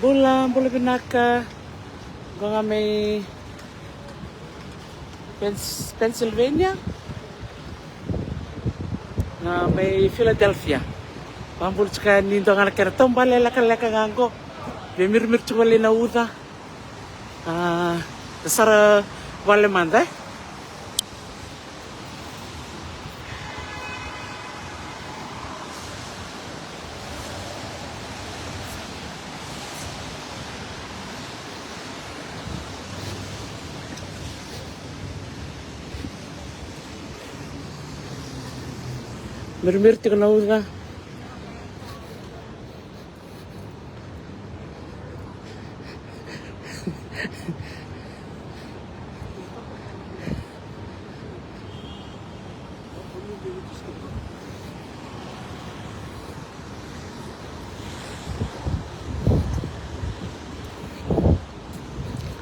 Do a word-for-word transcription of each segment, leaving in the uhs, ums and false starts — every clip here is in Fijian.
Bula, bula vinaka. Qo ga mai Pens-, Pennsylvania. Ga mai Philadelphia. Vabula tiko ni dua ga na kena taubale lekaleka ga qo. Veimirumiri tiko vale na uca. A, sara vale mada, e? Mirumiri tiko na uca.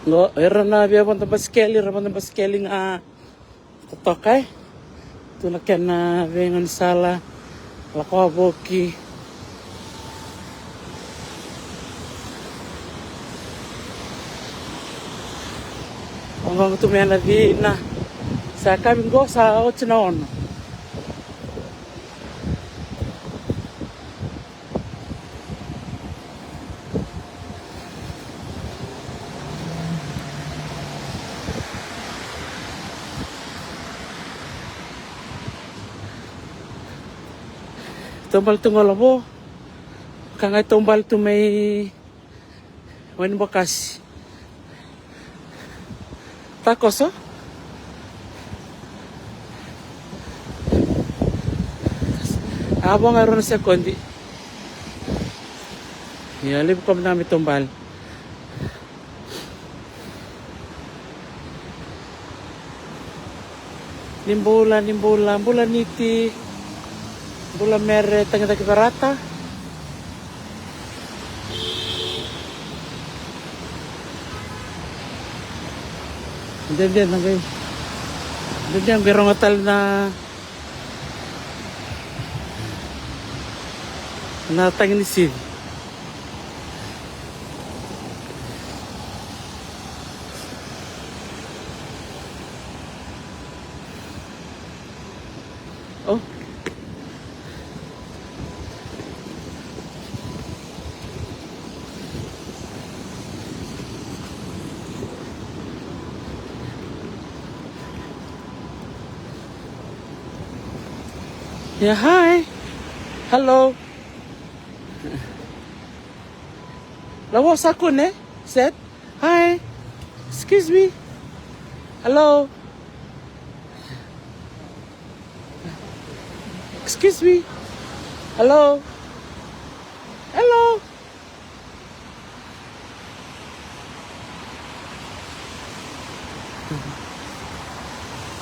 Qo, era na via vodo basikeli, era vodo basikeli ga. Totoka, e? Tu na kena veigaunisala, lako wavoki. Oqoqo tu mai na cina. Sa kavi qo sa oti na ono. Taubale tu qo Lavo. Ka qai taubale tu mai Wainibokasi. Takoso. A vo ga e rua na sekodi. Ia, levu kua mada ga me taubale. Ni bula, ni bula, bula Niti. Bula Mere Tagicaki Verata. Dede na qai, dede na qai rogo tale na, na tagi ni sivi. Oh. Yeah, hi. Hello. Lavo, sa kune, set. Hi. Excuse me. Hello. Excuse me. Hello. Hello.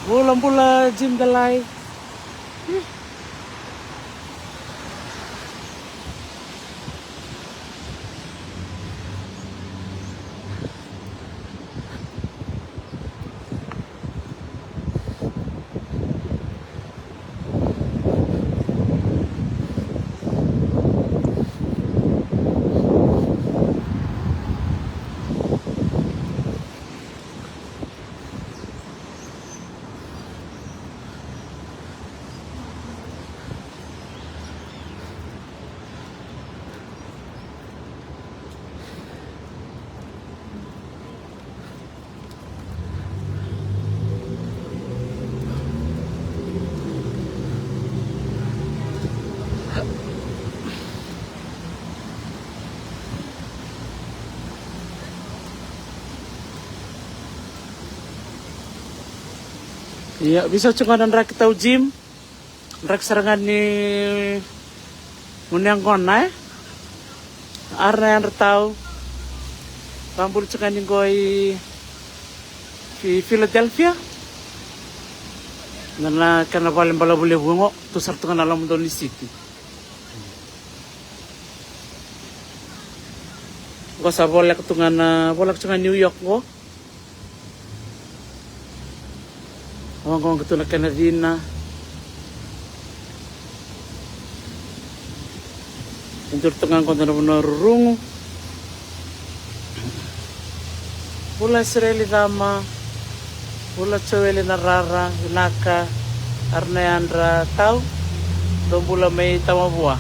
Bula, bula, Jim Dalai. Ia, veisau tiko ga na draki tau Jim. Draki sara ga ni gunu yaqona, e? Ara na yadra tau. Vabula tiko ga ni qo i Fi-, Philadelphia. Na, na kena vale balavu levu qo, tu sara tu ga na lomada ni city. Qo sa voleka tu ga na, voleka tu ga New York qo. Oqoqo tu na kena cina. E duri tu ga qo na vanua rurugu. Bula Sireli Cama, bula Joeli Narara, vinaka, Arnayadra Tau, dou bula mai Tamavua.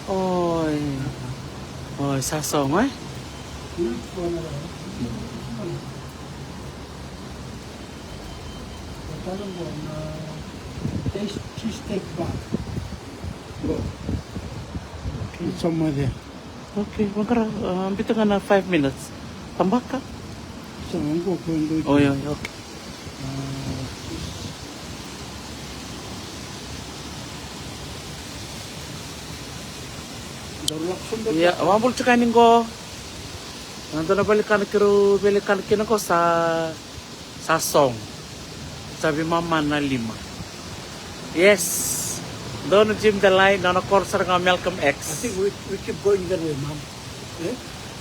Oi. Oi, sa sogo, e? Cheese steak bar. Go. Okay, somewhere there. Okay, vaqara, uh, biuta ga na five minutes. Tabaka? Sa qo ko ndo. Oi, oi, okay. Ia, vabula tiko yani qo. Na dua na valenikana keirau valenikana kina qo sa Sa song. Sa veimama na lima. Yes. Donu Jim Delai, nona koro sara ga Malcolm X. I think we, we keep going that way, Mom. Eh?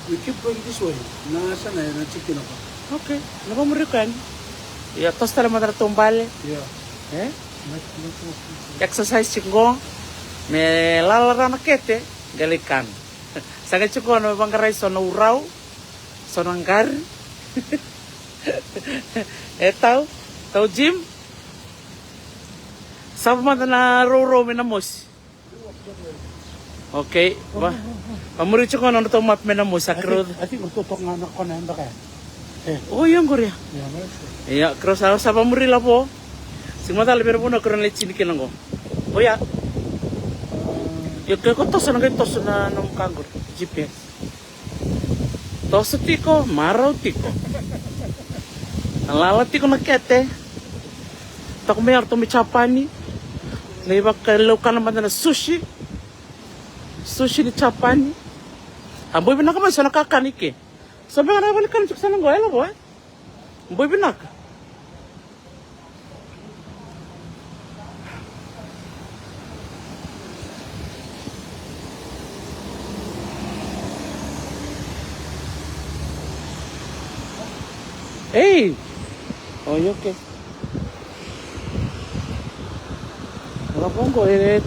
We keep going this way. Na sa na, na tikina pa. Okay. Na vamuri ko yani. Ia, toso tale mada na taubale. Yeah. Eh? Exercise tiko qo. Me lala rawa na kete, qai lai kana. Sa qai tiko na vaqarai so na urau. So na qari. E tau, tau Jim. Sava mada na rourou mai Namosi. Okay, va. Vamuri tiko na nodratou map mai Namosi, a I think, I think ratou toka ga na kona e beka ya. E. O, ia qori ya. Ia, keirau sa, sa vamuri lavo. Sega macala vei ira vanua keirau na lai tini kina qo. O ya. Ia ke ko toso na qai toso na nomu ka qori. G P S. Toso tiko, marau tiko. Na lala tiko na kete. Toka mai eratou mai Japani. Lai vakalevu kana mada na sushi. Sushi ni Japani. A boi vinaka mai so na kakana i ke. So beka na vale kana tiko sa na qo, e lavo, e? Boi vinaka. Ei! Oi, okay. Lavo qo e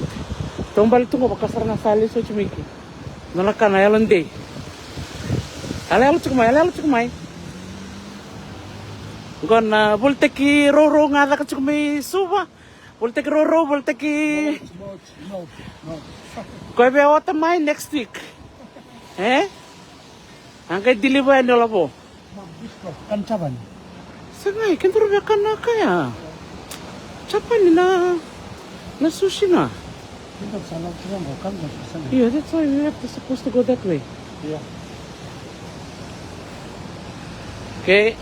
taubale tu qo, vaka sara ga sa lesu oti mai ke. Nona ka na yalo dei. Yaloyalo tiko mai, yaloyalo tiko mai. Qo na volitaki rourou ga caka tiko mai Suva. Volitaki rourou, volitaki. Ko e via ota mai next week. E? A qai deliver yani o lavo. Kana Japani. Sega, e, kedaru via kana ka ya. Japani na, na sushi ga. Yeah, that's why we have to, supposed to go that way. Yeah. Okay.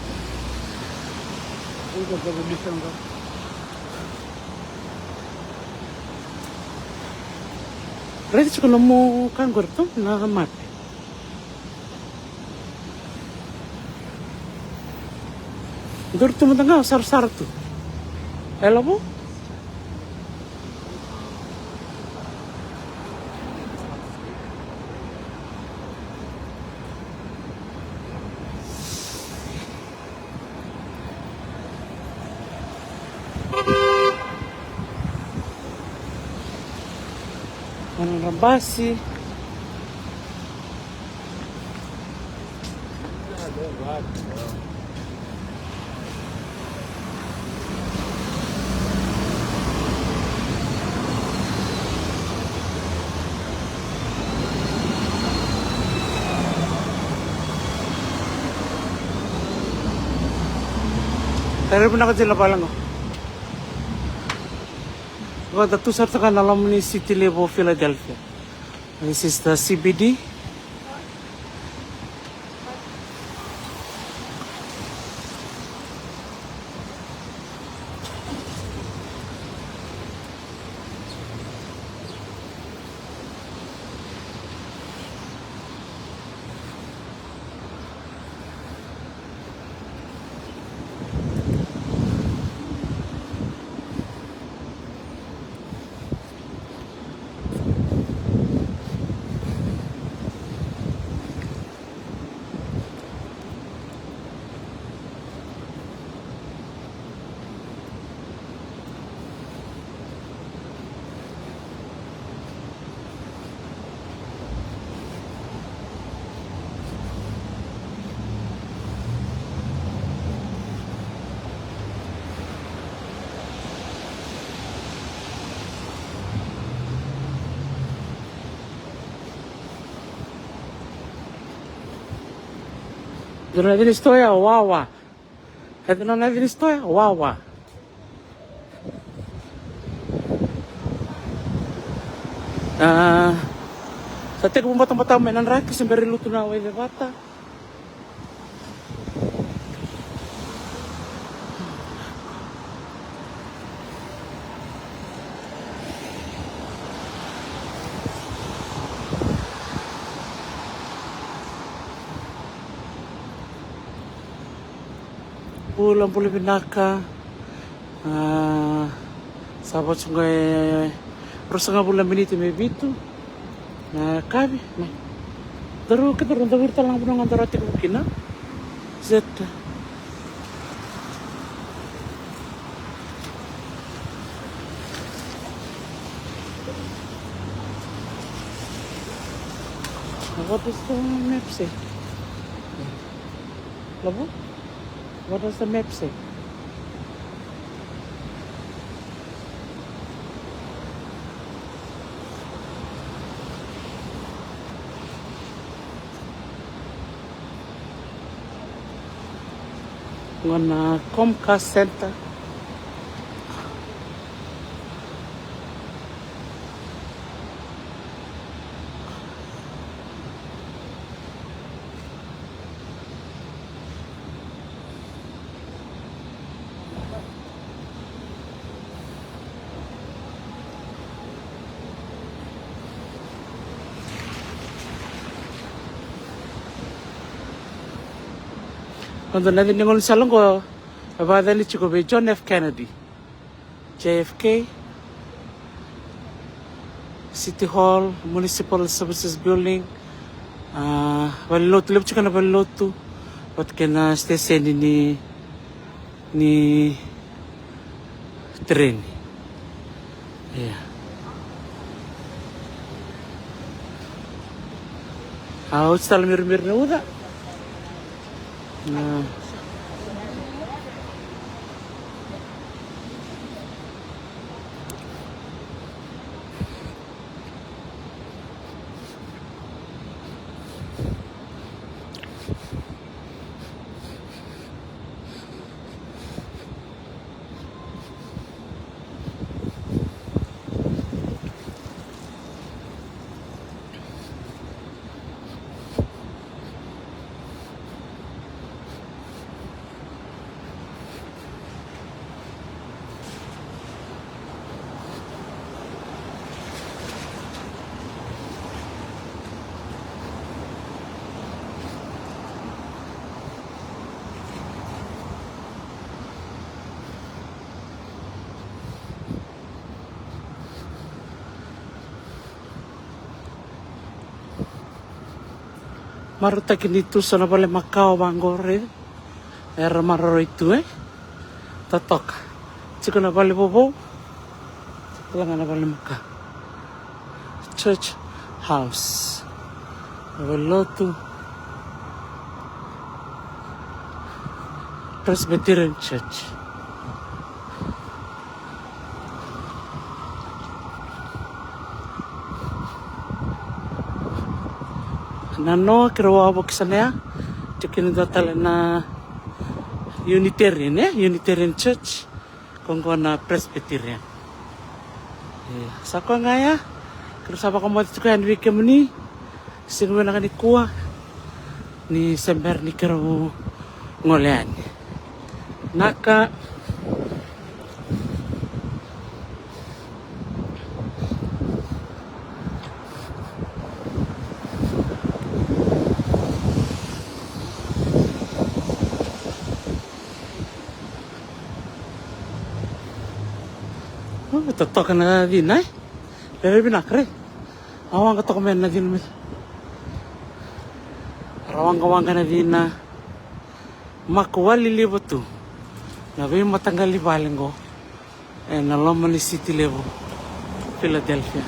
Raica tiko nomu ka qori tu na map. Duri tu mada ga o sarasara tu. E lavo? Nodra basi. Tara vinaka tiko na vale qo. Qo da tu sara tu ga na loma ni city levu o Philadelphia. This is the C B D. Dua na yaca ni sitoa ya, Wawa. E dua na yaca ni sitoa ya, Wawa. Ah, sa tekivu batabata mai na draki se bera ni lutu na wai cevata. Bula, bula vinaka. Ah, sa vatu ga e ruasagavulu na miniti me vitu na yakavi. Na daru, ke daru, daru tale ga vanua ga daru a tekivu kina. Zeta. What does the map say? Lavo? What does the map say? Qo na Comcast Center. Qo na yaca ni gaunisala qo e vakayacani tiko vei John F Kennedy. J F K, City Hall, Municipal Services Building, ah, valenilotu, levu tiko na valenilotu vata kei na siteseni ni, ni tereni. Ia. A, oti tale, mirimiri na uca. Na. Marautaki ni tu so na vale makawa vaqori. Era maroroi tu, e? Totoka. Tiko na vale vovou. Tiko ga na vale makawa. Church House. Na vale lotu. Presbyterian Church. Na noa kei rau a vokisa na ya, tiko kina dua tale na Unitarian, e? Unitarian Church, ko qo na Presbyterian. Ia, sa koya ga ya, kei rau sa vakamoce tiko yani vei kemuni. Siga vinaka nikua, ni se bera ni keirau gole yani. Naka. O, totoka na cina, e? Rairai vinaka, rai. A waqa toka mai na cina mai. Ra waqawaqa na cina. Makuwa liliva tu na veimataqali vale qo ena loma ni siti levu Philadelphia.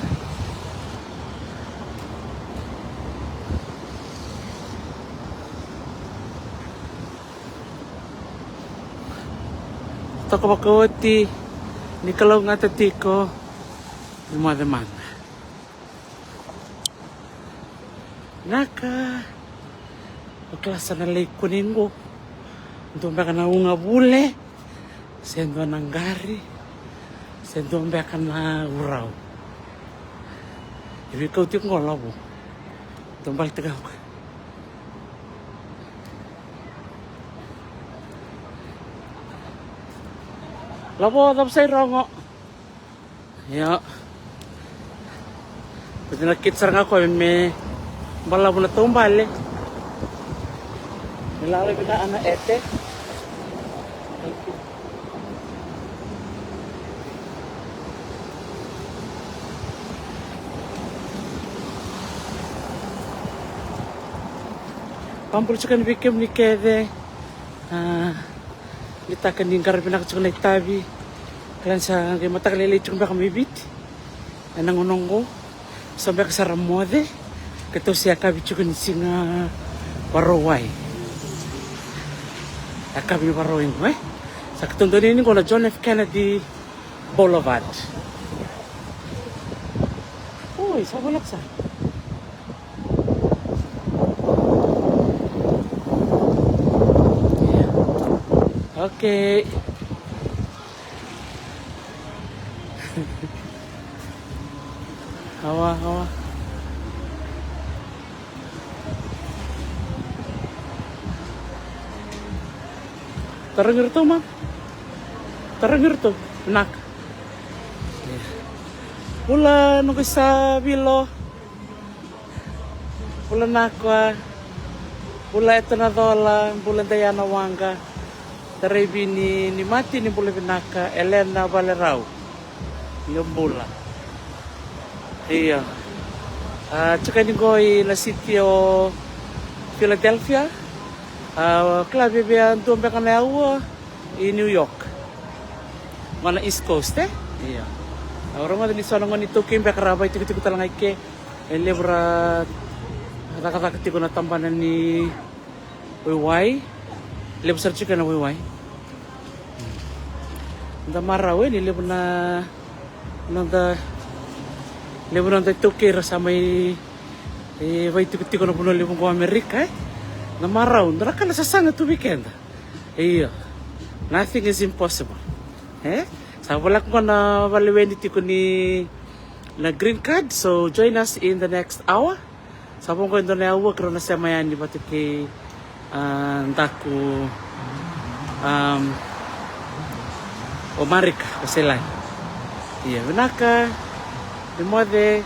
Toka vakaoti, ni kalougata tiko, ni moce mada. Naka. Vakila sa na lai kune qo. Dua beka na uga vule, se dua na qari, se dua beka na urau. E veikau tiko qo Lavo. Dua bale tiko qo. Lavo, cava sa irogo? Io. Ko dina kit sara ga ko me balavu na taubale. Me lala vina ana ete. Pabula tiko ni vei kemuni kece. A, ni taka ni qara vinaka tiko na itavi. Kila ni sa qai mataka lailai tiko beka mai Viti ena gauna oqo. Sa beka sara moce. Keitou se yakavi tiko ni siga Vakarauwai. Yakavi ni Vakarauwai qo, e. Sa keitou dau ni qo na John F Kennedy Boulevard. Oi, sa voleka sara. Okay. Hawa, hawa. Tarogi iratou, ma. Tarogi iratou. Vinaka. Bula, noqu isa Vilo. Bula Nakua. Bula Eta Nacola, bula Daiana Waqa. Tarai vini ni Mati, ni bula vinaka, Elena Valerau. Ni bula. Io. A, tiko ni qo i na city o Philadelphia. A, kila vevea dua beka na aua i New York. Qo na East Coast, e? Io. A, rogoca ni so na gone iTaukei beka ra vaitikotiko tale ga i ke. E levu ra cakacaka tiko na tabana ni waiwai. Levu sara tiko na waiwai. Da marau, e, ni levu na noda, levu na noda iTaukei ra sa mai, e, vaitikotiko na vanua levu qo Amerika, e. Da marau, da na kena sasaga tu vei keda. Io. Nothing is impossible. E? Sa voleka qo na valeweni tiko ni na green card. So join us in the next hour. Sa vo qo e dua na aua keirau na sema yani vata kei, a, daku, am, o Marika, o Selai. Ia, vinaka. Ni moce.